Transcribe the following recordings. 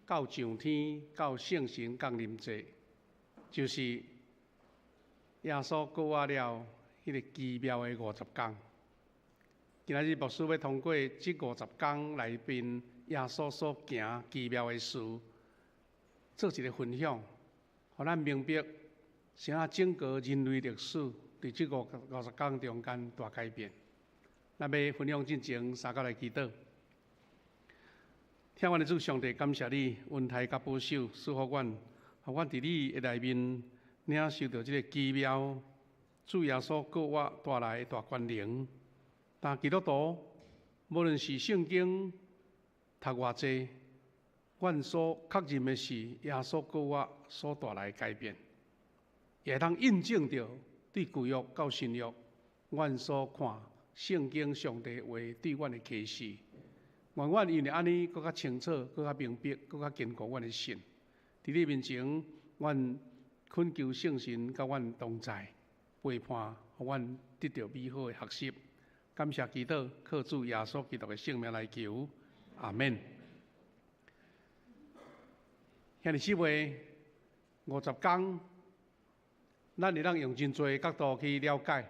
到上天，到聖神降臨節，就是耶穌復活了彼个奇妙的五十工。今仔日牧師欲通過這五十工內面耶穌所行奇妙的事，做一个分享，予咱明白啥整個人類歷史佇這五十工中間大改變。咱欲分享進前，三甲來祈禱。疼阮的主上帝，感謝你恩待佮保守，賜福阮，予阮佇你的內面領受著這个奇妙主耶穌復活帶來的大權能。但基督徒無論是聖經讀偌濟，阮所確認的是耶穌復活所帶來的改變，也會當印證著對舊約到新約，阮所看聖經上帝話對阮的啟示。願阮因為按呢，閣較清楚、閣較明白、閣較堅固阮的信。佇你面前，阮懇求聖神佮阮同在，陪伴，予阮得著美好的學習。感謝祈禱，靠主耶穌基督的聖名來求，阿們。兄弟姊妹，五十工，咱會當用真濟角度去了解。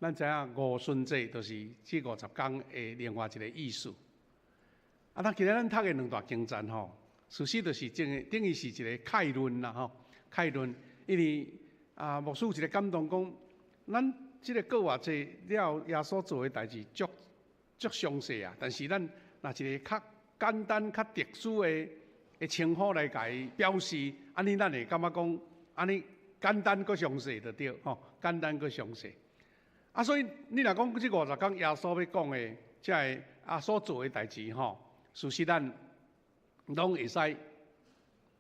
咱知影五旬節就是這五十工的另外一个意思。啊，咱今日咱讀的兩段經節吼，事實就是等於是一个概論啦吼，概論。因為啊，牧師有一个感動講，咱這个復活節了耶穌做的代誌足足詳細啊，但是咱若一个較簡單、較特殊的稱呼來共伊表示，按呢咱會感覺講，按呢簡單閣詳細就對吼，簡單閣詳細。啊，所以你若講這五十工耶穌欲講的，這个啊所做的代誌吼，事實咱攏會使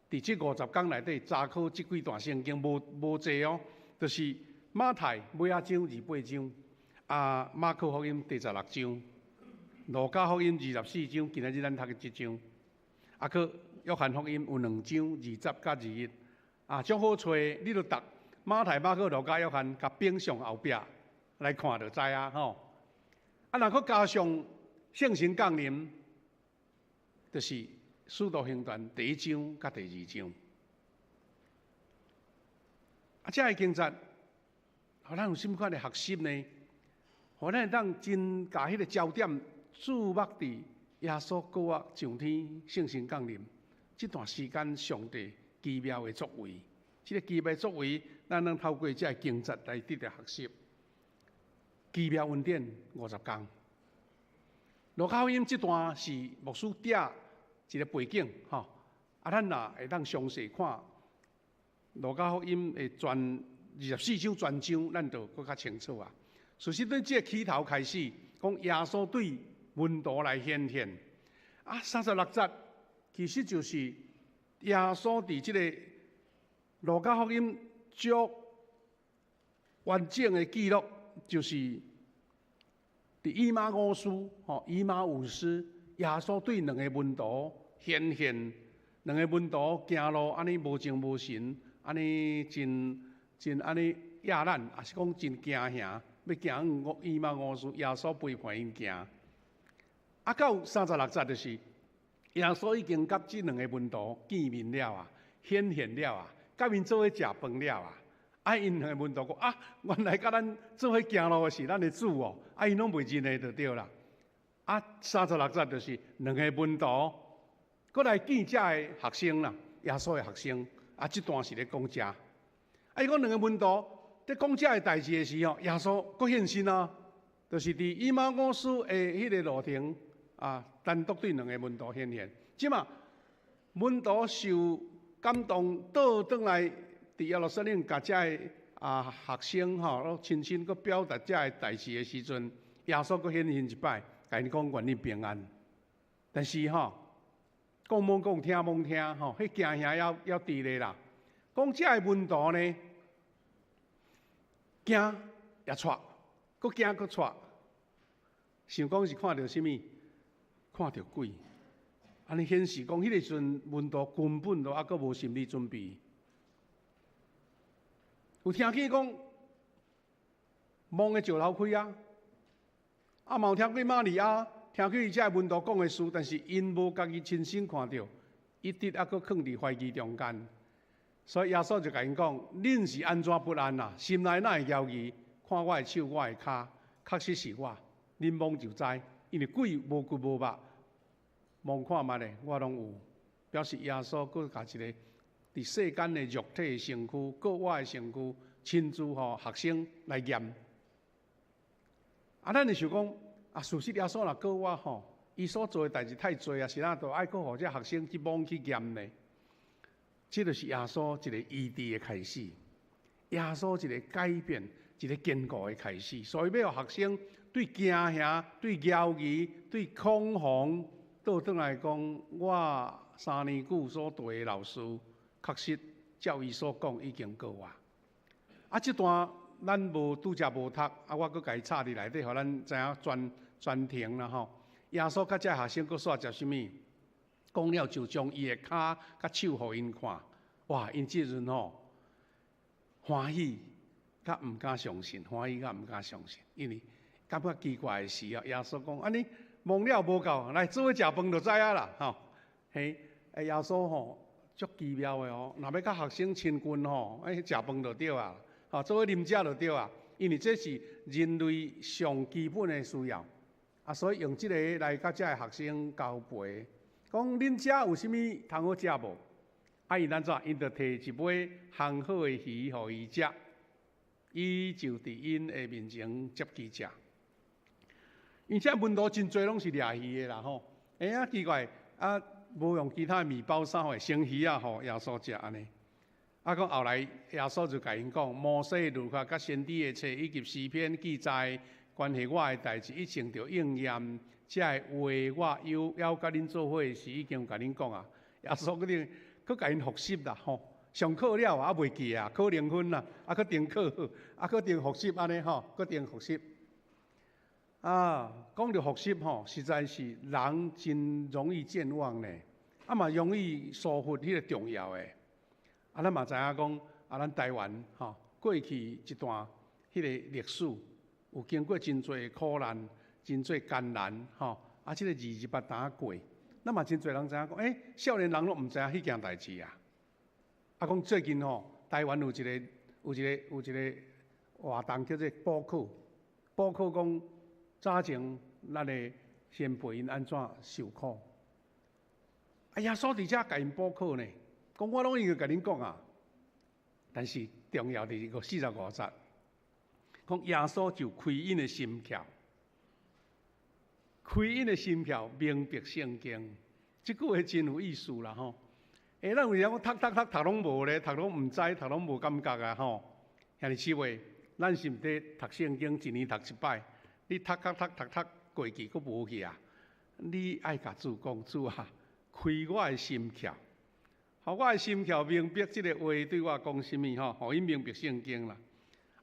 佇這五十工內底查考這幾段聖經，無無濟哦，就是馬太尾仔章28章，啊馬可福音第16章，路加福音24章，今仔日咱讀的這章，啊，閣約翰福音有兩章20佮21，啊，足好揣，你著讀馬太、馬可、路加、約翰，共反上後壁來看就知影吼。啊，若閣加上聖神降臨，就是使徒行傳第一章佮第二章。啊，這个經節，予咱有啥物款的學習呢？予咱會當真共彼个焦點注目佇耶穌復活上天、聖神降臨這段時間，上帝奇妙的作為。這个奇妙作為，咱攏透過這个經節來得著學習。奇妙恩典五十工。路加福音這段是牧師帶一个背景，吼。啊，咱若會當詳細看路加福音的全24章全章，咱就閣較清楚啊。事實對這个起頭開始，講耶穌對門徒來顯現，啊，36節其實就是耶穌佇這个路加福音足完整的記錄，就是佇以馬忤斯，吼，以馬忤斯，耶穌對兩个門徒顯現，兩个門徒行路按呢無精無神，按呢真真按呢野懶，抑是講真驚嚇，欲行往以馬忤斯，耶穌陪伴𪜶行。啊，到36節就是耶穌已經佮這兩个門徒見面了啊，顯現了啊，佮𪜶做伙食飯了啊。啊，𪜶兩个門徒講啊，原來佮咱做伙行路的是咱的主哦，啊，𪜶攏袂認得就對啦。啊，三十六節就是兩个門徒閣來見這个學生啦，耶穌的學生。啊，這段是咧講這。啊，伊講兩个門徒佇講這个代誌的時候，耶穌閣現身啊，就是佇以馬忤斯的彼个路程啊，單獨對兩个門徒顯現。這馬門徒受感動，倒轉來佇耶路撒冷，共這个啊學生吼，攏親身閣表達這个代誌的時陣，耶穌閣顯現一擺，共𪜶講願你平安。但是吼，講罔講，聽罔聽吼，彼驚嚇猶猶佇咧啦。講這个門徒呢，驚也掣，閣驚閣掣，想講是看著啥物？看著鬼。按呢顯示講，彼个時陣門徒根本都猶閣無心理準備。有聽見講，墓的石頭開啊，啊嘛有聽過瑪利亞，聽見這个門徒講的事，但是𪜶無家己親身看著。一直猶閣囥佇懷疑中間。所以耶穌就共𪜶講：恁是按怎不安啊？心內哪會猶疑？看我的手，我的跤，確實是我。恁摸就知，因為鬼無骨無肉，摸看覓咧，我攏有。表示耶穌閣共一个佇世間的肉體的身軀、過活的身軀，親自予學生來驗。啊，咱會想講，啊，事實耶穌若過活吼，伊所做的代誌太濟啊，是哪都愛閣予這學生去摸去驗呢？這就是耶穌一個醫治的開始，耶穌一個改變、一個堅固的開始。所以欲予學生對驚嚇、對猶疑、對恐慌，倒轉來講，我3年久所綴的老師，確實照伊所講已經過活。啊，這段咱無拄才無讀，啊，我閣共伊插佇內底，予咱知影全全程啦吼。耶穌佮這學生閣煞食啥物？講了就將伊的跤佮手予𪜶看，哇！𪜶這陣吼歡喜，佮毋敢相信，歡喜佮毋敢相信，因為感覺奇怪的是啊，耶穌講按呢摸了無夠，來做伙食飯就知影啦，吼。嘿，耶穌吼足奇妙的哦，若欲佮學生親近吼，欸，食飯就對啊，吼，做伙啉食就對啊，因為這是人類上基本的需要，啊，所以用這個來佮這个學生交陪。講恁遮有啥物通好食無？啊，𪜶按怎？𪜶就提一尾烘好的魚予伊食，伊就佇𪜶的面前接去食。因這門徒真濟攏是掠魚的啦吼。欸啊奇怪，啊無用其他麵包啥貨，生魚仔予耶穌食按呢。啊，講後來耶穌就共𪜶講，摩西律法佮先知的冊以及詩篇記載關係我的代誌，已經著應驗。這个話我猶猶佮恁做伙時，已經共恁講啊。耶穌閣咧閣共𪜶復習啦吼。上課了啊，袂記啊，考零分啦，啊，閣重考，啊，閣重復習按呢吼，閣重復習。啊，講著復習吼，實在是人真容易健忘呢，啊嘛容易疏忽彼個重要的。啊，咱嘛知影講，啊，咱台灣吼過去一段彼個歷史，有經過真濟苦難。真濟艱難吼，啊！這個二二八當過，咱嘛真濟人知影講，欸，少年人攏毋知影彼件代誌啊！啊，講最近吼，台灣有一個活動叫做補課，補課講早前咱的先輩𪜶按怎受苦。啊，耶穌佇遮共𪜶補課呢，講我攏已經共恁講啊，但是重要佇個45節，講耶穌就開𪜶的心竅。開𪜶的心竅，明白聖經，這句話真有意思啦吼！欸，咱有時講讀讀讀讀攏無咧，讀攏毋知，讀攏無感覺啊吼！兄弟姊妹，咱是毋佇讀聖經，一年讀一擺，你讀讀讀讀讀過去，閣無去啊？你愛共主講，主啊，開我的心竅，予我的心竅明白這个話對我講啥物吼，予𪜶明白聖經啦。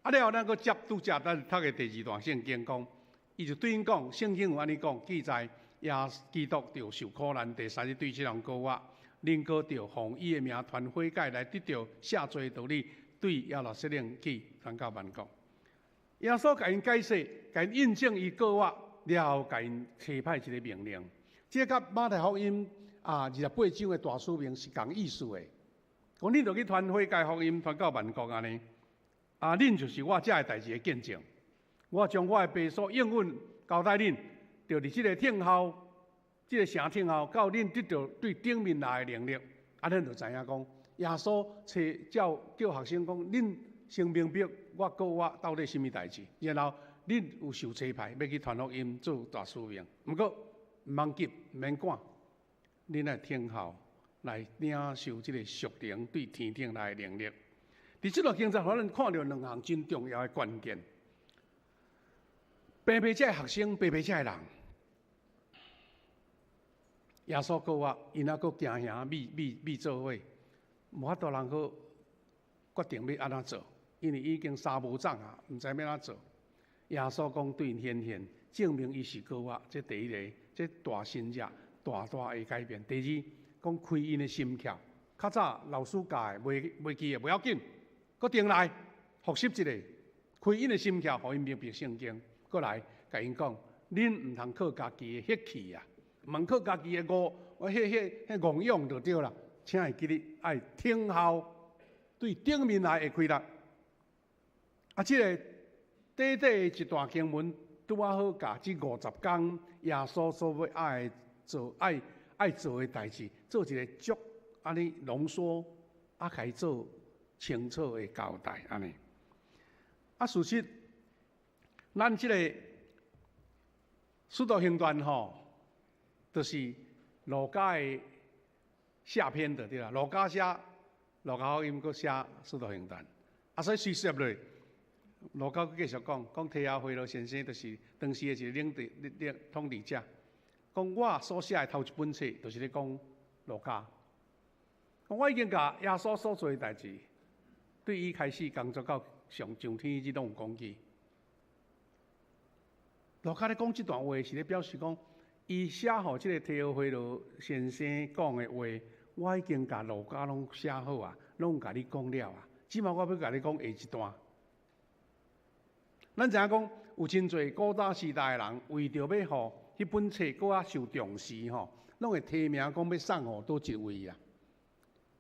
啊了後，咱閣接拄才咱讀的第二段聖經講。伊就對𪜶講，聖經有按呢講，記載耶穌基督著受苦難，第三日對死人復活，恁閣著奉伊的名傳悔改來得著赦罪的道理，對耶路撒冷去傳到萬國。耶穌共𪜶解釋，共𪜶印證伊復活了後，共𪜶差派一个命令。這個佮馬太福音啊28章的大使命是仝意思的。講恁著去傳悔改福音，傳到萬國按呢。啊，恁就是我這个代誌的見證。我將我的父所應允交代恁，就佇這个聽候，這个城聽候，到恁得著對頂面來的能力。啊，恁就知影講，耶穌差叫叫學生講，恁先明白我過我到底啥物代誌，然後恁有受差派欲去傳福音做大使命。毋過毋通急，毋免趕，恁愛聽候來領受這个屬靈對天頂來的能力。佇這段經節，予咱看著兩項真重要的關鍵。白白這个學生，白白這个人，耶穌復活，𪜶猶閣驚嚇覕覕覕做伙，無法度人閣決定欲按怎做，因為已經三無總啊，毋知欲按怎做。耶穌講對𪜶顯現，證明伊是復活，這第一个，這大神跡，大大的改變。第二，講開𪜶的心竅，較早老師教的袂袂記的，無要緊，閣重來復習一下，開𪜶的心竅，予𪜶明白聖經。閣來共𪜶講，恁毋通靠家己的血氣啊，毋通靠家己的悟我彼彼彼戇用就對啦。請會記得愛聽候對頂面來的開力。啊，這个短短的一段經文，拄仔好共這50工耶穌所欲愛做、愛愛做的代誌，做一个足按呢濃縮，啊，共伊做清楚的交代，按呢。啊，事實，咱這个使徒行傳吼，就是路加的下篇就對啦。路加寫路加福音，閣寫使徒行傳，啊，所以隨說落，路加閣繼續講，講提阿非羅先生就是當時的一个領導、領統治者，講我所寫的頭一本冊，就是咧講路加。講我已經共耶穌所做的代誌，對伊開始工作到上上天這攏有講起。路加咧講這段話，是咧表示講，伊寫予這个提阿非羅先生講的話，我已經共路加攏寫好啊，攏共你講了啊。這馬我欲共你講下一段。咱知影講，有真濟古早時代的人，為著欲予彼本冊閣較受重視吼，攏會提名講欲送予佗一位啊。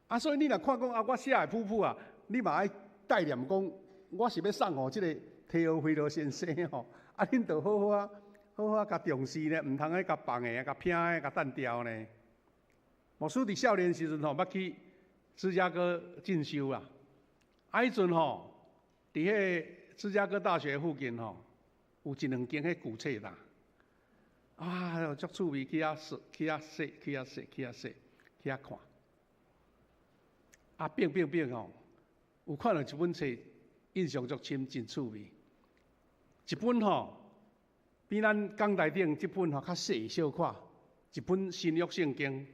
啊，所以你若看講啊，我寫的譜譜啊，你嘛愛帶念講，我是欲送予這个提阿非羅先生吼。啊，恁著好好啊，好好啊，共重視呢，毋通去共放的啊，共撇的，共擲掉呢。牧師佇少年時陣吼，捌去芝加哥進修啦。啊，彼陣吼，佇彼个芝加哥大學附近吼，有一兩間彼舊冊店。啊，足趣味，去遐踅，去遐踅，去遐踅，去遐踅，去遐看。啊，變變變吼，有看著一本冊，印象足深，真趣味。一本吼，比咱講台頂這本吼較細小可，一本新約聖經，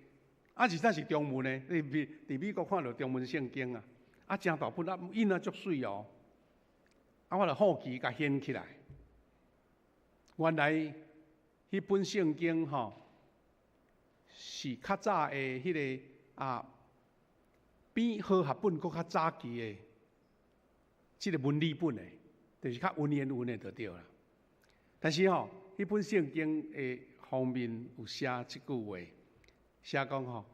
啊，而且是中文的，佇美國看著中文聖經啊，啊，誠大本啊，印啊足媠哦，啊，我就好奇共掀起來，原來彼本聖經吼是較早的彼个啊，比和合本閣較早期的這个文理本的。就是較文言文的就對啦。但是吼，彼本聖經的封面有寫這句話，寫講吼，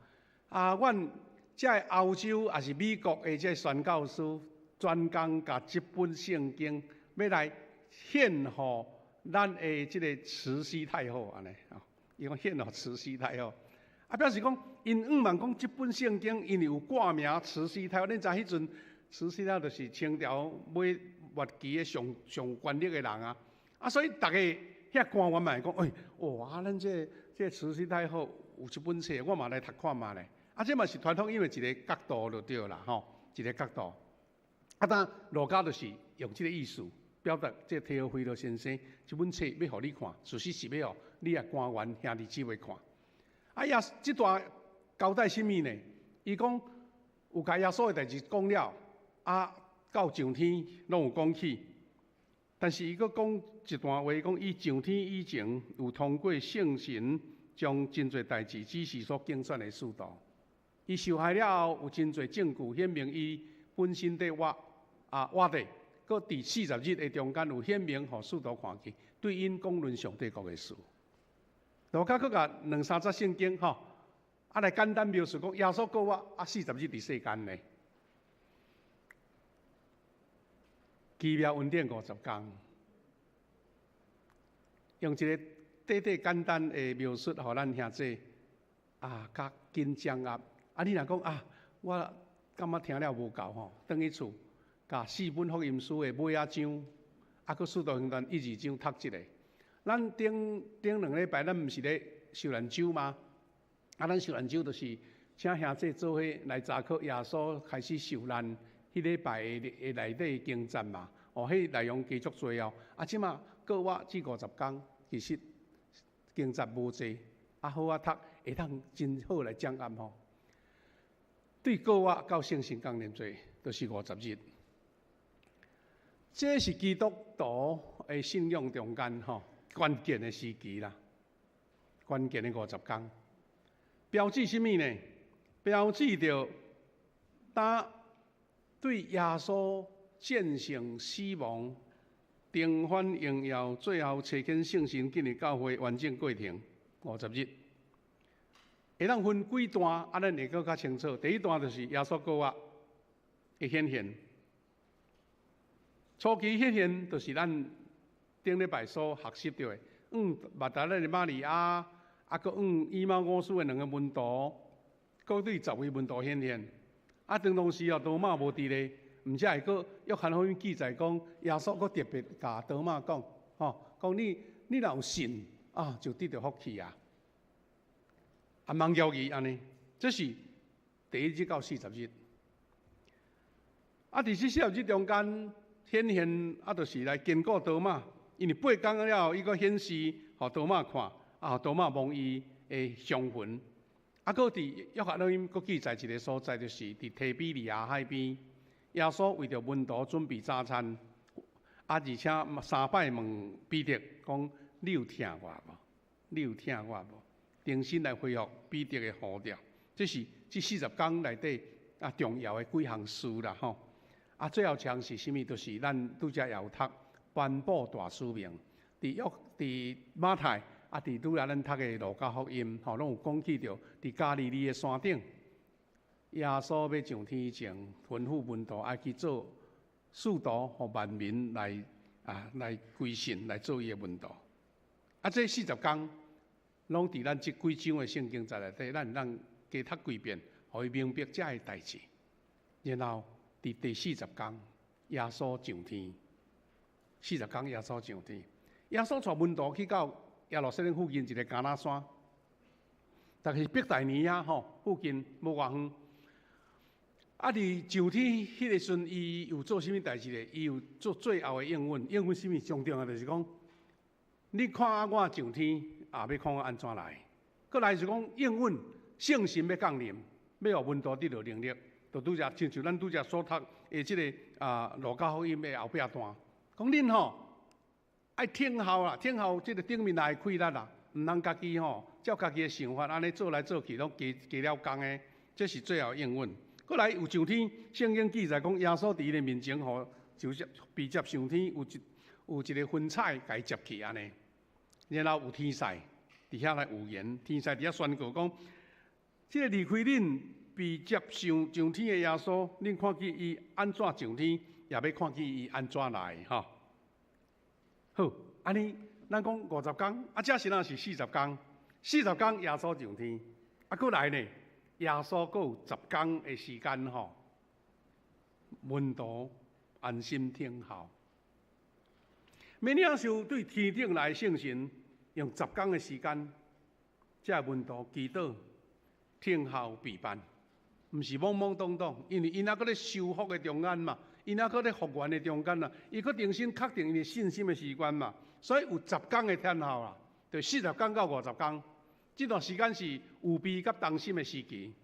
啊，阮這个歐洲抑是美國的這个宣教師，專工共這本聖經欲來獻予咱的這个慈禧太后按呢，吼，伊講獻予慈禧太后，啊，表示講𪜶向望講這本聖經，因為有掛名慈禧太后，恁知彼陣慈禧太后就是清朝尾末期的上上有權力的人啊，啊，所以逐个遐官員嘛會講，欸，哇，咱這个這个慈禧太后有這本冊，我嘛來讀看覓咧。啊，這嘛是傳統，因為一个角度就對啦，吼，一个角度。啊，當路加就是用這个意思表達，這个提阿非羅先生這本冊欲予你看，事實是欲予你的官員兄弟姊妹看。啊，耶這段交代啥物呢？伊講有共耶穌的代誌講了，啊，到上天攏有講起，但是伊閣講一段話，講伊上天以前有通過聖神將真濟代誌指示所揀選的使徒。伊受害了後，有真濟證據顯明伊本身佇活啊活著，閣佇40日的中間有顯明予使徒看見，對𪜶講論上帝國的事。路加閣共兩三節聖經吼，啊來簡單描述講耶穌復活啊四十日佇世間呢。奇妙恩典50工，用一个短短簡單的描述，予咱兄弟啊較緊掌握。啊，你若講啊，我感覺聽了無夠吼，轉去厝，共四本福音書的尾仔章，啊，閣使徒行傳一二章讀一下。咱頂頂兩禮拜，咱毋是咧受難週嗎？啊，咱受難週就是請兄弟做伙來查考耶穌開始受難彼禮拜的內底經節嘛。哦，彼內容加足濟哦。啊，這馬過活這50工，其實經節無濟，啊好啊讀，會當真好來掌握吼。對過活到聖神降臨節，就是50日。這是基督徒的信仰中間吼關鍵的時期啦，關鍵的50工，標誌啥物呢？標誌著當對耶穌戰勝死亡、重返榮耀、最後差遣聖神進入教會完整過程五十日。會當分幾段，啊，咱會閣較清楚。第一段就是耶穌復活的顯現，初期顯現就是咱頂禮拜所學習著的，向瑪達肋的瑪利亞，啊，閣向以馬忤斯的兩个門徒，閣對十位門徒顯現。啊，當時哦，多馬無佇咧，毋才會閣約翰福音記載講，耶穌閣特別共多馬講，吼，講你若有信啊，就得著福氣啊。啊，毋通猶豫按呢，這是第一日到四十日。啊，佇這四十日中間顯現，啊，就是來堅固多馬，因為8工了後，伊閣顯示，予多馬看，啊，予多馬摸伊的傷痕。啊，閣佇約翰福音閣記載一个所在，就是佇提比利亞海邊，耶穌為著門徒準備早餐，啊，而且三擺問彼得講：你有疼我無？你有疼我無？重新來恢復彼得的呼召，這是這四十工內底啊重要的幾項事啦吼。啊，最後一項是啥物？就是咱拄才也有讀頒布大使命，佇約佇馬太啊，佇拄仔咱讀的路加福音吼，攏有講起著佇加利利的山頂，耶穌欲上天前，吩咐門徒愛去做使徒，予萬民來啊來歸信，來做伊的門徒。啊，這四十工攏佇咱這幾章的聖經節內底，咱會當加讀幾遍，予伊明白這个代誌。然後佇第四十工，耶穌上天。四十工耶穌上天，耶穌帶門徒去到耶路撒冷附近一个橄欖山，但是伯大尼遐吼附近無偌遠。啊！佇上天彼个時陣，伊有做啥物代誌咧？伊有做最後的應允，應允啥物？上重要就是講，你看我上天，也欲看我按怎來。閣來是講應允聖神欲降臨，欲予門徒得著能力。就拄才親像咱拄才所讀的這个啊，路加福音的後壁段，講恁吼愛聽候啦，聽候這个頂面來的氣力啦，毋通家己吼照家己的想法按呢做來做去，攏加加了工的，這是最後應允。閣來有上天，聖經記載講，耶穌佇伊的面前吼，就是被接上天，有一个雲彩共伊接去按呢。然後有天使佇遐來預言，天使佇遐宣告講，這个離開恁被接上天的耶穌，恁看見伊按怎上天，也欲看見伊按怎來吼。好，按呢，咱講50工，啊，這時若是四十工，四十工耶穌上天，啊，閣來呢？耶穌閣有十工的時間吼，門徒安心聽候。欲領受對天頂來聖神，用十工的時間，這門徒祈禱、聽候、備辦，毋是懵懵懂懂，因為𪜶猶閣咧修復的中間嘛，𪜶猶閣咧復原的中間啦，伊閣重新確定𪜶的信心的時間嘛，所以有十工的聽候啦，就四十工到50工。這段時間是預備佮忠心的時期。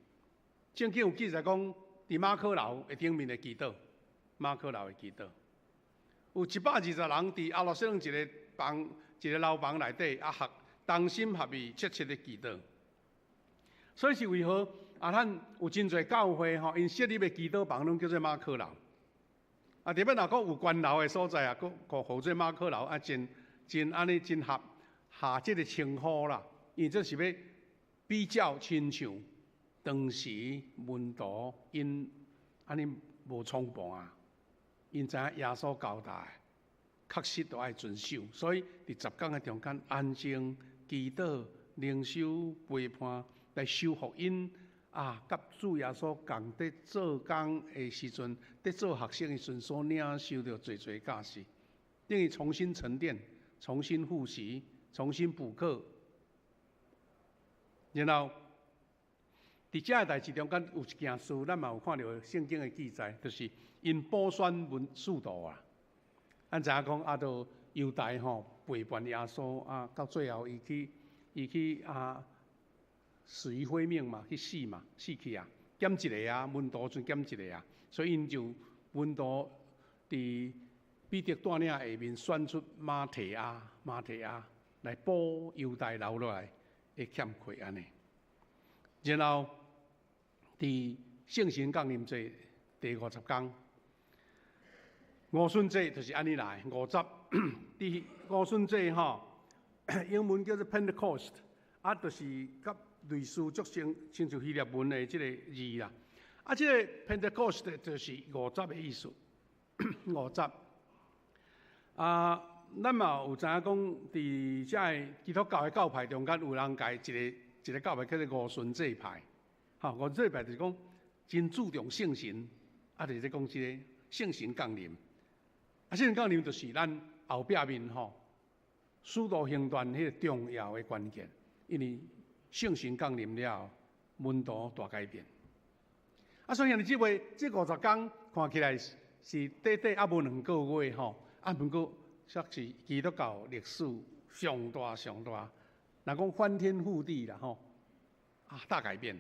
聖經有記載講，佇馬可樓的頂面的祈禱，馬可樓的祈禱，有120人佇耶路撒冷一个房、一个樓房內底啊，合同心合意、切切的祈禱。所以是為何啊？咱有真濟教會吼，𪜶設立的祈禱房攏叫做馬可樓。啊，特別若閣有懸樓的所在啊，閣閣號做馬可樓啊，真真按呢真合合這个稱呼啦。因為這是欲比較親像當時門徒𪜶按呢無創辦啊，𪜶知影耶穌交代，確實都愛遵守，所以佇十工的中間安靜祈禱、靈修、陪伴來修復𪜶啊，佮主耶穌仝佇做工的時陣，佇做學生的時陣所領受著濟濟教示，等於重新沉澱、重新複習、重新補課。然後，佇這个代誌中間有一件事，咱嘛有看著聖經的記載，就是𪜶補選門使徒啊。咱知影講啊，都猶大吼背叛耶穌啊，到最後伊去啊，死於非命嘛，去死嘛，死去啊，減一个啊，門徒陣減一个啊，所以𪜶就門徒佇彼得帶領下面選出馬提亞、馬提亞來補猶大留落來的欠缺按呢。然後佇聖神降臨節第50工，五旬節就是按呢來。五十佇五旬節吼，英文叫做 Pentecost，啊，就是佮類似足像親像希臘文的這個字啦。啊，這個 Pentecost 就是五十的意思，五十。啊，咱嘛有知影講，佇遮个基督教的教派中間，有人共一个一个教派叫做五旬節派。吼，五旬節派就是講真注重聖神，啊，就是咧講這个聖神降臨。啊，聖神降臨就是咱後壁面吼，使徒行傳彼個重要的關鍵，因為聖神降臨了後，門徒大改變。啊，所以兄弟姊妹，這50工看起來是短短猶無2個月吼，啊，毋過卻是基督教歷史上大上大，若講翻天覆地啦吼，啊，大改變。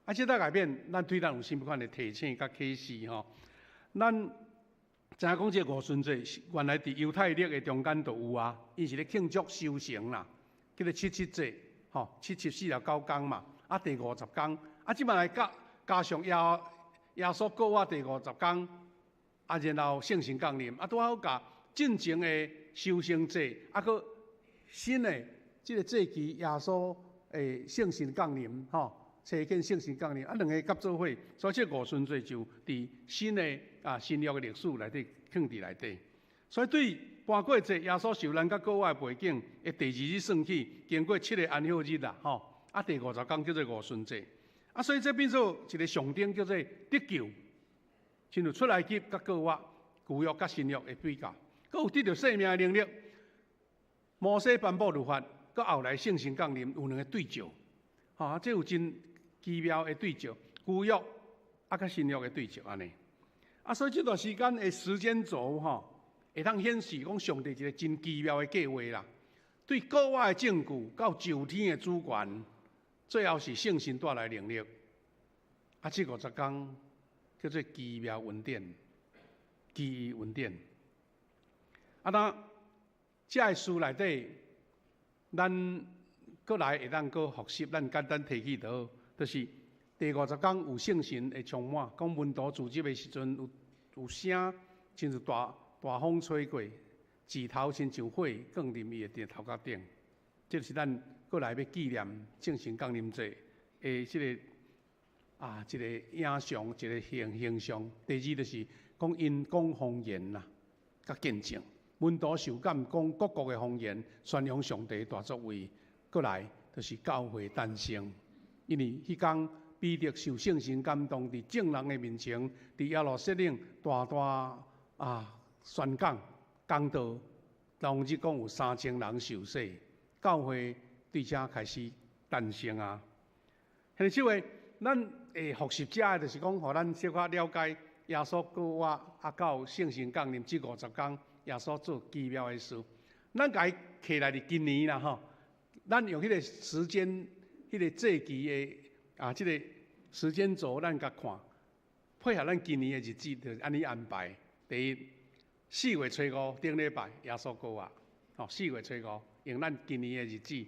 啊，這大改變，咱對咱有啥物款的提醒佮啟示吼？咱知影講這個五旬節，原來佇猶太曆的中間就有啊，𪜶是咧慶祝收成啦，叫做七七節，吼，七七四十九工嘛，啊，第五十工，啊，這擺來加加上耶耶穌復活第五十工，啊，然後聖神降臨，啊，拄好共進前的收成節，啊，閣新的這个節期耶穌的聖神降臨，吼，差遣聖神降臨，啊，兩个合做伙，所以這五旬節就佇新的啊新約的歷史內底囥佇內底。所以對盤過節耶穌受難佮復活的背景，的第二日算起，經過七个安息日啦，吼，啊，第五十工叫做五旬節。啊，所以這變做一个象徵，叫做得救，親像出埃及佮復活，舊約佮新約的比較，閣有得著赦命的能力。摩西頒布律法，閣後來聖神降臨，有兩个對照，吼，這有真奇妙的對照，舊約啊佮新約的對照按呢。啊，所以這段時間的時間軸吼，會當顯示講上帝一个真奇妙的計劃啦。對古早的證據到上天的主權，最後是聖神帶來能力。啊，這五十工叫做奇妙恩典，奇異恩典。啊，那這个書內底，咱閣來會當閣複習，咱簡單提起就好，就是第五十工有聖神的充滿，講門徒聚集的時陣有有聲，親像大大風吹過，舌頭親像火降臨伊的頭殼頂。這是咱閣來欲紀念聖神降臨節的這个啊，一個影像，一個形形象。第二就是講𪜶講方言啦，佮見證門徒受感講各國的方言，宣揚上帝大作為。閣來就是教會誕生，因為彼工彼得受聖神感動，佇眾人的面前，佇耶路撒冷大大啊宣講講道，當日講有3000人受洗，教會對遮開始誕生啊。兄弟姊妹，咱會複習遮的，就是講，予咱小可了解耶穌復活啊，到聖神降臨這五十工，耶穌做奇妙的事。咱共伊揢來佇今年啦吼，咱用彼个時間、彼个節期的啊，這个時間軸，咱共看，配合咱今年的日子，就是按呢安排。第一，4月初5頂禮拜，耶穌復活，吼，四月初五用咱今年的日子。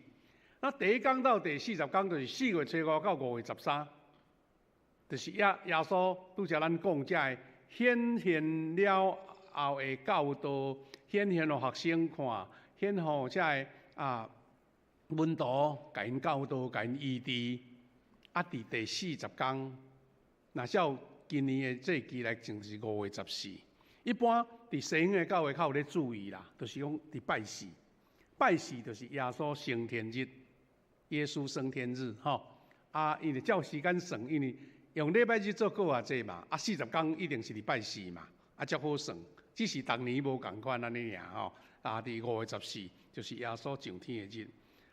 那第一工到第四十工，就是四月初五到5月13，就是耶耶穌拄才咱講遮个顯現了後的教導，顯現予學生看，顯予遮个啊門徒共𪜶教導，共𪜶醫治。啊，佇第四十工，若照今年的節期來講，是五月十四。一般佇西方的教會較有咧注意啦，就是講佇拜四，拜四就是耶穌升天日，耶穌升天日，吼。啊，因為照時間算，因為用禮拜日做復活節嘛，啊，四十工一定是禮拜四嘛，啊，才好算。只是逐年無仝款按呢爾吼。啊，佇五月十四就是耶穌上天的日。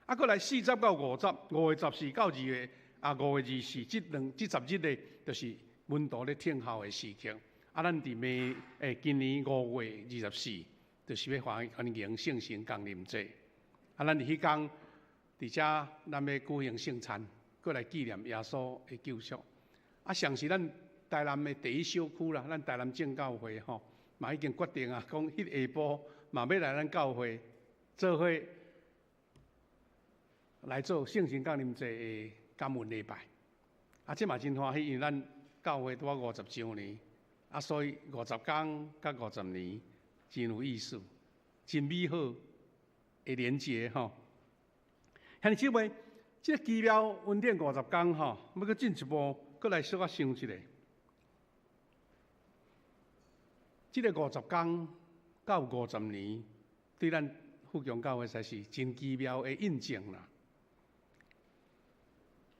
啊，閣來四十到五十，五月十四到二月啊，5月24，這兩這10日咧，就是門徒咧聽候的時刻。啊，咱佇明欸，今年5月24，就是欲歡歡迎聖神降臨節。啊，咱佇彼工佇遮，咱欲舉行聖餐，閣來紀念耶穌的救贖。啊，上是咱台南的第一小區啦，咱台南正教會吼，嘛已經決定啊，講彼下晡嘛欲來咱教會做伙來做聖神降臨節的感恩禮拜。啊，這嘛真歡喜，因為咱教會拄仔五十週年，啊，所以五十工佮五十年真有意思，真美好的連結吼。兄弟姊妹，這個奇妙恩典50工吼，欲閣進一步，閣來小可想一下。這個五十工到50年，對咱富強教會實是真奇妙的印證啦。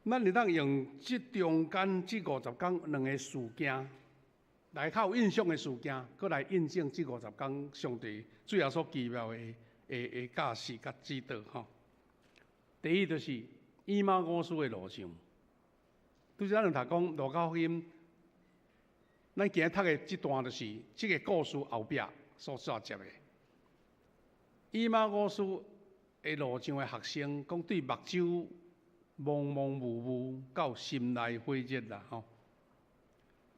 咱會當用這中間這五十工兩個事件，來較有印象的事件，閣來印證這五十工上帝主耶穌奇妙的教示佮指導吼。第一就是以馬忤斯的路上，拄才咱有讀講路加福音，咱今日讀的這段就是這個故事後壁所煞接的。以馬忤斯的路上的學生講對目睭濛濛霧霧，到心內火熱啦吼。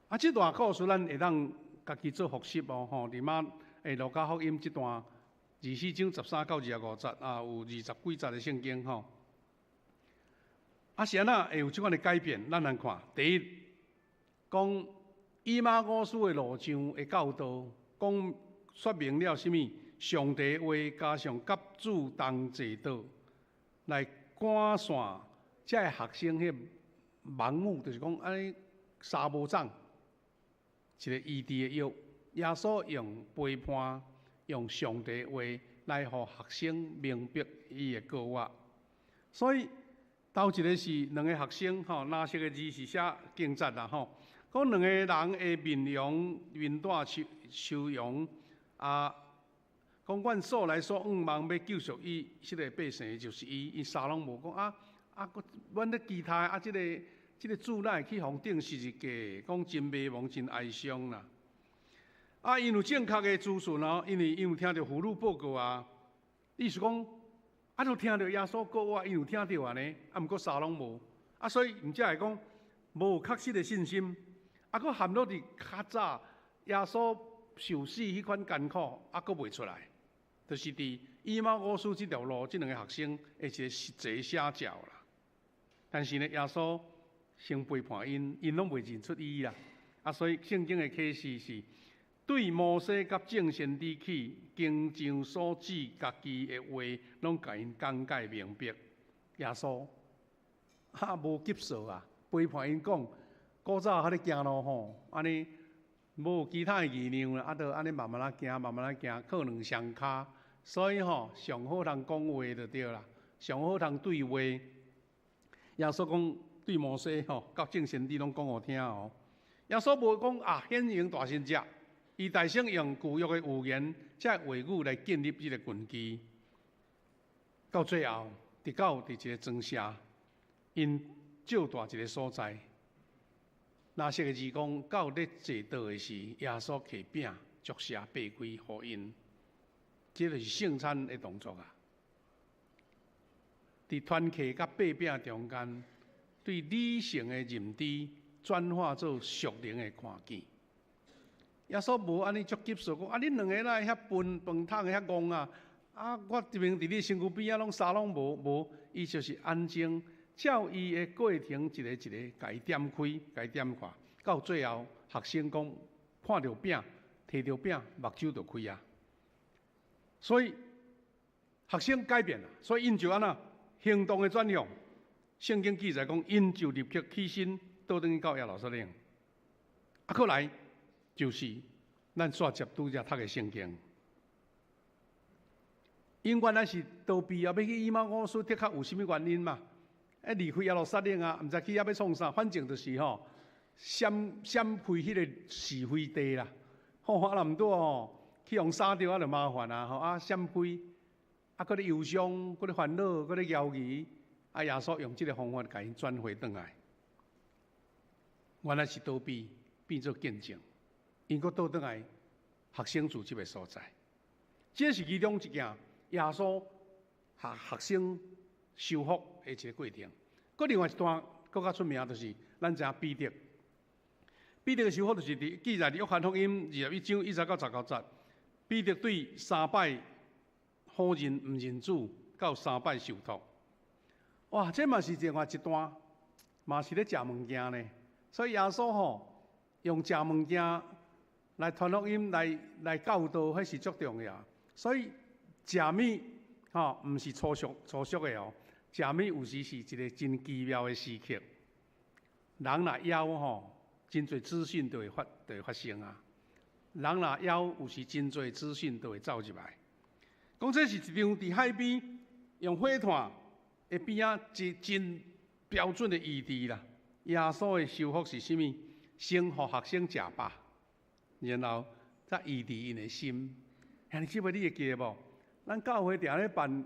啊，這段故事咱會當家己做複習哦吼。佇馬路加福音這段24章13到25節啊，有20幾節的聖經吼。啊，是按怎會有這款的改變？咱來看，第一，講以馬忤斯的路上的教導，講說明了啥物？上帝話加上佮主同齊道，來趕散這个學生彼盲目，就是講按呢三無長，一個醫治的藥。耶穌用陪伴，用上帝話來予學生明白伊的過往。所以頭一個是兩个學生吼，藍色的字是寫警察啦吼，講兩個人的面容面帶愁愁容啊，講阮素來所向望欲救贖以色列百姓的就是伊，𪜶啥攏無講啊啊，阮咧期待啊，這個主哪會去予釘十字架，講真迷茫，真哀傷啦。啊，𪜶有正確的資訊哦，因為𪜶有聽著婦女報告啊，意思講。啊，都聽著耶穌告我，𪜶有聽著啊呢，啊，毋過啥攏無，啊，所以毋才會講無確實的信心，啊，閣陷落佇較早耶穌受死彼款艱苦，啊，閣袂出來，就是佇以馬忤斯這條路，這兩個學生的一個實際寫照啦。但是呢，耶穌先背叛𪜶，𪜶攏袂認出伊啦。啊，所以聖經的啟示是，對摩西佮眾先知起，經上所指家己的話，攏共𪜶講解明白。耶穌哈無急躁啊，陪伴𪜶講，古早較咧行路吼，按呢無其他的力量啦，啊，就按呢慢慢仔行，慢慢仔行，靠兩雙跤。所以吼，上好通講話就對啦，上好通對話。耶穌講對摩西吼，佮眾先知攏講予聽哦。耶穌無講啊，顯揚大神蹟。伊大聲用舊約的預言，這話語來建立這個根基。到最後，直到佇一個莊舍，𪜶借蹛一個所在。藍色的字講，到咧坐桌的時，耶穌提餅，祝謝擘開予𪜶。這就是聖餐的動作啊！佇團契佮擘餅中間，對理性的認知轉化做屬靈的看見。耶穌無按呢足急躁講，啊，恁兩个哪會遐笨飯桶遐戇啊？啊，我明明佇你身軀邊仔攏啥攏無無，伊就是安靜，照伊的過程一个一个共伊點開，共伊點看，到最後學生講看著餅，提著餅，目睭就開啊。所以學生改變啦，所以𪜶就按怎行動的轉向。聖經記載講，𪜶就立刻起身，倒轉去到耶路撒冷。啊，閣來。就是咱煞接拄才讀的聖經，𪜶原來是逃避啊，欲去以馬忤斯，的確有啥物原因嘛？啊，離開耶路撒冷啊，毋知去遐欲創啥，反正就是吼，閃閃開彼個是非地啦。吼，啊，若毋對吼，去予殺著啊，就麻煩啊，吼啊，閃開，啊，閣咧憂傷，閣咧煩惱，閣咧猶豫，啊，耶穌用這個方法共𪜶轉回轉來。原來是逃避，變做見證。𪜶閣倒轉來學生住這个所在，這是其中一件耶穌予學生修復的一个過程。閣另外一段閣較出名，就是咱知影彼得。彼得的修復就是佇記載佇約翰福音21章1節到19節。彼得對三擺否認毋認主，到三擺受託。哇，這嘛是另外一段，嘛是咧食物件呢。所以耶穌吼用食物件來傳福音，來教導，彼是足重要。所以食物吼，毋是粗俗粗俗的哦。食物有時是一個真奇妙的時刻。人若枵吼，真濟資訊就會發生啊。人若枵，有時真濟資訊就會走入來。講這是一場佇海邊用火炭的邊仔，一真標準的醫治啦。耶穌的修復是啥物？先予學生食飽，然後才醫治𪜶的心。兄弟姊妹，你會記得無？咱教會定咧辦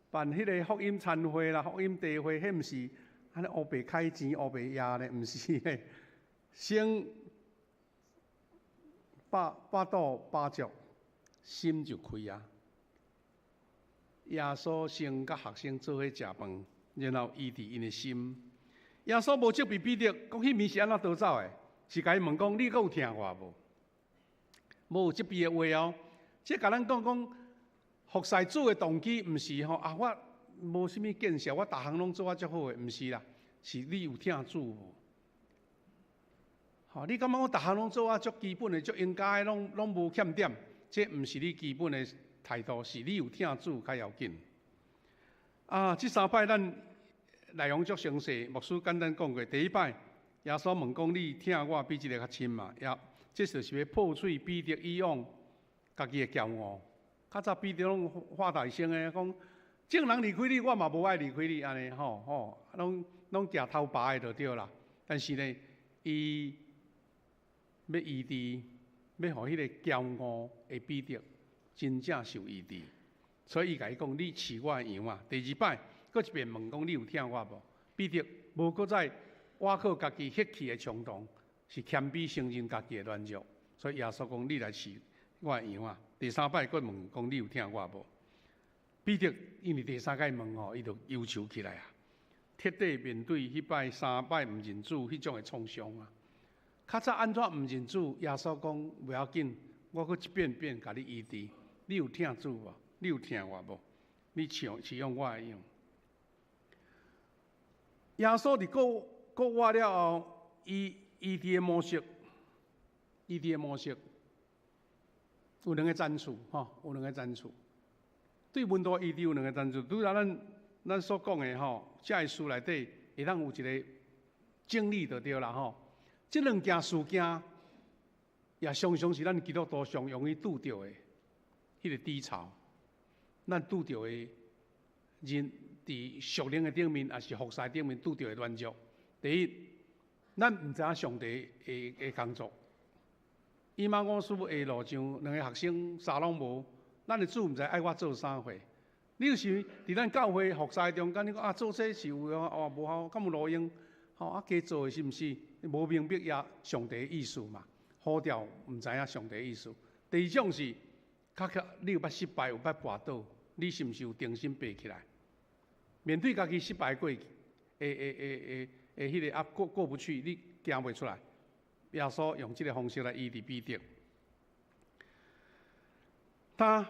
辦彼个福音餐會啦、福音茶會，彼毋是按呢烏白開錢、烏白壓咧，毋是咧。先腹肚飽足，心就開啊。耶穌先佮學生做伙食飯，然後醫治𪜶的心。耶穌無責備彼得，講彼暝是按怎逃走的，是共伊問講：你閣有疼我無？無有責備的話哦。這共咱講講服侍主的動機，毋是吼啊！我無啥物見識，我逐項攏做啊足好的，毋是啦，是你有疼主無？吼，你感覺我逐項攏做啊足基本的、足應該的，攏無欠點，這毋是你基本的態度，是你有疼主較要緊。啊，這三擺咱內容足詳細，牧師簡單講過。第一擺，耶穌問講：你疼我比這个較深嗎？也，這就是欲破碎彼得以往家己的驕傲。較早彼得攏發大聲的講，眾人離開你，我嘛無愛離開你，按呢吼吼，攏攏行頭排的就對啦。但是呢，伊欲醫治，欲予彼个驕傲的彼得真正受醫治，所以伊共伊講：你飼我的羊仔。第二擺，閣一遍問講：你有疼我無？彼得無閣再倚靠家己血氣的衝動，是謙卑承認家己的軟弱。所以耶穌講：你來飼我的羊仔。第三擺閣問講：你有疼我無？彼得因為第三擺問吼，伊就憂愁起來啊，徹底面對彼擺三擺毋認主彼種的創傷啊。較早按怎毋認主？耶穌講袂要緊，我閣一遍遍共你醫治。你有疼主無？你有疼我無？你飼養我的羊。耶穌佇復復活了後，伊醫治的模式，醫治的模式有兩个層次，吼，有兩个層次。對門徒醫治有兩个層次，拄才咱咱所講的吼，這个書內底會當有一个整理就對啦吼。這兩件事件也常常是咱基督徒上容易拄著的彼个低潮。咱拄著的人佇屬靈的頂面，抑是服侍頂面拄著的軟弱。第一，咱毋知影上帝的的工作。以馬忤斯的路上，兩个學生衫攏無，咱的主毋知愛我做啥貨。你有時佇咱教會服侍中間，你講啊做這是有用哦，無效，敢有路用？吼啊，加做的是毋是？無明白耶上帝的意思嘛？呼召毋知影上帝的意思。第二種是，較較你有捌失敗，有捌跋倒，你是毋是有重新爬起來？面對家己失敗過去，會會會會會彼个啊過過不去，你行袂出來。耶穌用這个方式來醫治彼得。他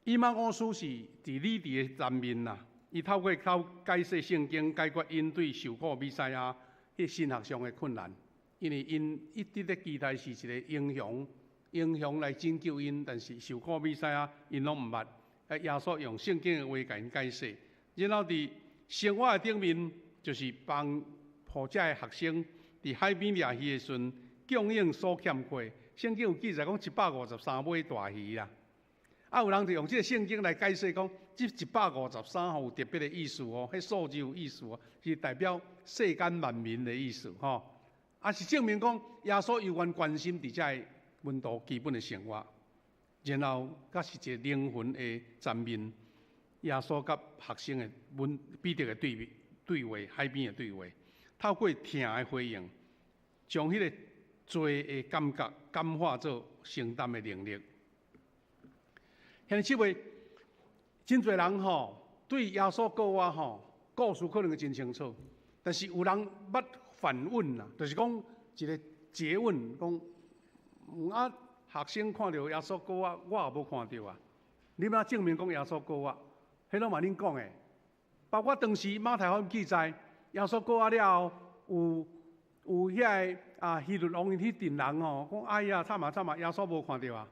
以馬忤斯是佇禮治的層面啦，伊透過透解釋聖經，解決𪜶對受苦彌賽亞彼神學上的困難。因為𪜶一直咧期待是一个英雄，英雄來拯救𪜶，但是受苦彌賽亞𪜶攏毋捌。啊，耶穌用聖經的話共𪜶解釋，然後佇生活的頂面，就是幫予這个學生佇海邊掠魚的時陣，供應所欠缺。聖經有記載講一百五十三尾大魚啦。啊，有人就用這个聖經來解釋講，這一百五十三號有特別的意思哦，彼數字有意思哦，是代表世間萬民的意思吼。啊，是證明講耶穌猶原關心佇這个門徒基本的生活，然後閣是一个靈魂的層面。耶穌佮學生的問彼得的對對話，海邊的對話，透過疼的回應，將彼个罪的感覺感化做承擔的能力。兄弟姊妹，真濟人吼對耶穌復活吼故事可能會真清楚，但是有人捌反問啦，就是講一个詰問，講啊學生看著耶穌復活，我也無看著啊，你欲按怎證明講耶穌復活？彼攏嘛恁講的，包括當時馬太福音記載，耶穌復活了後，有有遐个啊希律王𪜶彼陣人吼，講哎呀慘啊慘啊，耶穌無看著啊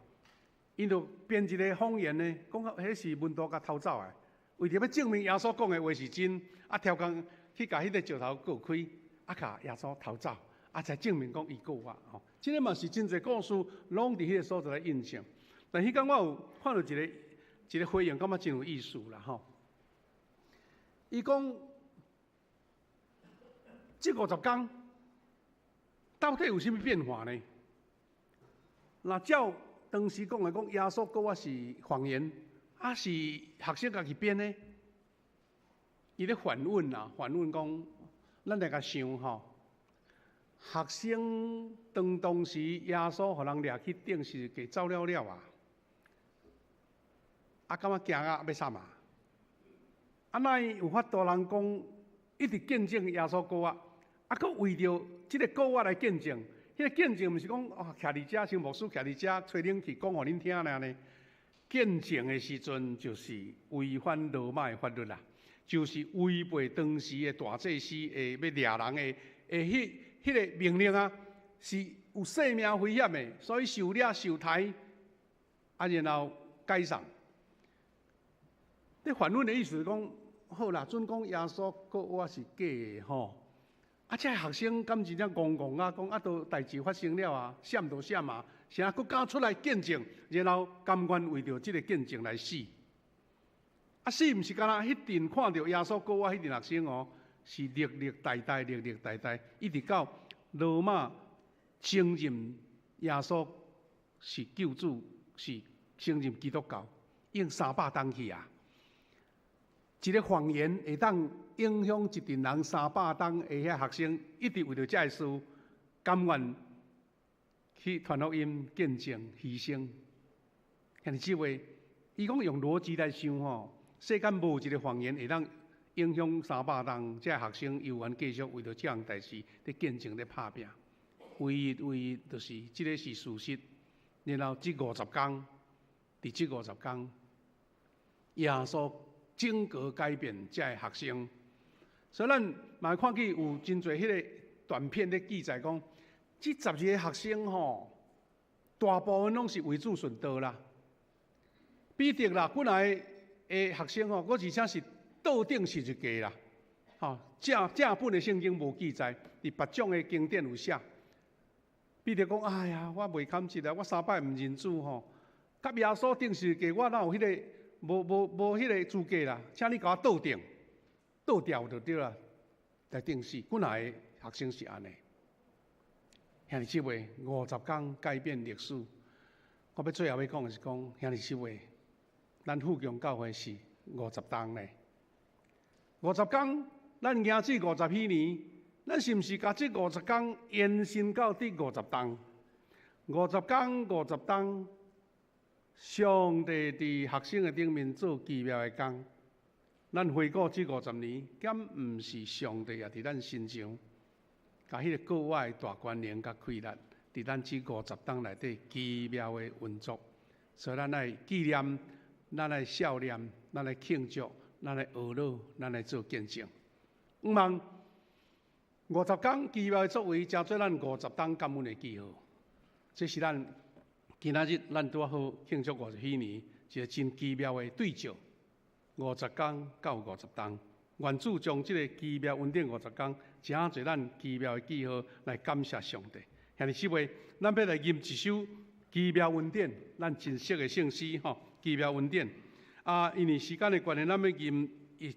，𪜶就編一个謊言呢，講彼是門徒共偷走的，為著欲證明耶穌講的話是真，啊，刁工去共彼个石頭割開，啊，共耶穌逃走，啊，才證明講伊復活吼。這个嘛是真濟故事，攏佇彼个所在來印證。但彼工我有看著一个一个回應，感覺真有意思啦吼。伊講，這50工到底有啥物變化呢？若照當時講來講，耶穌復活是謊言，抑是學生家己編的？伊咧反問啊，反問講，咱來共想吼，學生當當時耶穌予人掠去釘十字架走了了啊，啊，感覺驚啊欲創啊？啊，哪會有法度人講一直見證耶穌復活，啊，閣為著這个復活來見證？彼个見證毋是講哦，徛佇遮像牧師徛佇遮吹冷氣講予恁聽爾呢？見證的時陣就是違反羅馬的法律啦，就是違背當時的大祭司的欲掠人的的彼彼个命令啊，是有性命危險的，所以受掠受刣，啊，然後解送。你反問的意思是講，好啦，準講耶穌復活是假的吼。啊！這个學生敢真正戇戇啊，講啊，都代誌發生了啊，閃就閃啊，啥閣敢出來見證，然後甘願為著這个見證來死。啊，死毋是干焦彼陣看著耶穌復活彼陣學生哦，是歷歷代代、歷歷代代，一直到羅馬承認耶穌是救主，是承認基督教，用300冬去啊！一个謊言會當影響一陣人300冬的遐學生，一直為著這个事，甘願去傳福音、見證、犧牲。兄弟姊妹，伊講用邏輯來想吼，世間無一个謊言會當影響三百冬，這个學生猶原繼續為著這項代誌咧見證咧拍拚。唯一唯一就是這个是事實。然後這五十工，佇這五十工，耶穌整個改變這个學生。所以咱嘛看見有真濟彼个短片咧記載講，這12个學生吼，大部分攏是為主殉道啦。彼得啦，本來的學生吼，閣而且是倒釘十字架啦。吼，正正本的聖經無記載，佇別種的經典有寫。彼得講：哎呀，我袂堪得啊，我三擺毋認主吼，佮耶穌釘十字架，我哪有彼个無無無彼个資格啦？請你共我倒釘，倒掉就對啦，來釘死。本來的學生是按呢。兄弟姊妹，50工改變歷史。我欲最後欲講的是講，兄弟姊妹，咱富強教會是五十冬咧。五十工，咱行這五十禧年，咱是毋是共這五十工延伸到第五十冬？五十工，五十冬，上帝佇學生的頂面做奇妙的工。咱回顧這五十年，敢毋是上帝也佇咱身上，共彼个國外大權能佮氣力，佇咱這五十冬內底奇妙的運作。所以咱愛紀念，咱愛數念，咱愛慶祝，咱愛學樂，咱愛做見證。毋望五十工奇妙的作為，成做咱五十冬感恩的記號。這是咱今仔日咱拄好慶祝50禧年，一个真奇妙的對照。五十工到五十冬，願主將這个奇妙恩典五十工，成做咱奇妙的記號，來感謝上帝。兄弟姊妹，咱欲來吟一首奇妙恩典，咱真熟的聖詩吼，奇妙恩典。啊，因為時間的關係，咱欲吟